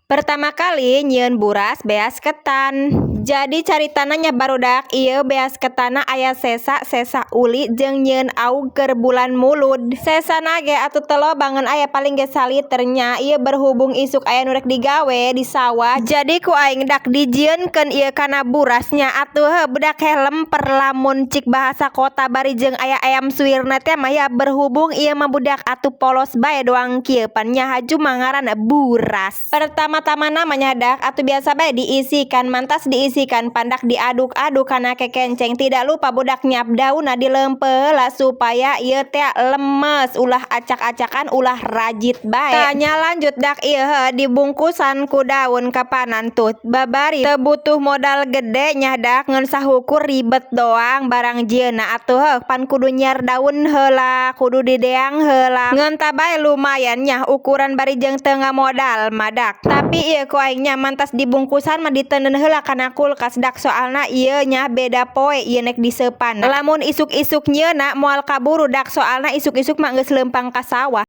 Pertama kali nyieun buras beas ketan. Jadi caritana nya, barudak, ieu beas ketanna aya sesa-sesa uli jeung nyieun aug keur bulan Mulud. Sesana ge atuh teu loba, ngan aya paling ge saliter nya. Ieu berhubung isuk aya nu rek digawe di sawah, jadi ku aing dak dijieunkeun ieu kana buras nya atuh. Heuh budak, heh lemper lamun cik bahasa kota, bari jeung aya ayam suwirna teh mah ya. Berhubung ieu mah, budak, atuh polos bae doang kieu pan nya, haju mah ngaranna buras. Pertama-tamana mah nya, dak, atuh biasa bae diisikan. Mantas diisikan pandak diaduk-aduk kana kekenceng. Tidak lupa, budak, nyiap daunna dileumpeuh heula supaya ieu teh lemes, ulah acak-acakan, ulah rajit bae. Tah, lanjut dak, ieu heuh dibungkusan ku daun kapanan tuh. Babari teu butuh modal gede nya, dak, ngan sahukur ribet doang barang jieunna atuh. Heuh pan kudu nyiar daun heula, kudu dideang heula, ngan tah bae lumayan nya ukuran bari jeung teu ngamodal mah, dak. Tapi ieu ku aing nya mantas dibungkusan mah diteundeun heula kana kulkas, dak, soalna ieu nya beda poe ieu nek diseupan. Lamun isuk-isuk nyieunna moal kaburu, dak, soalna isuk-isuk mah geus leumpang ka sawah.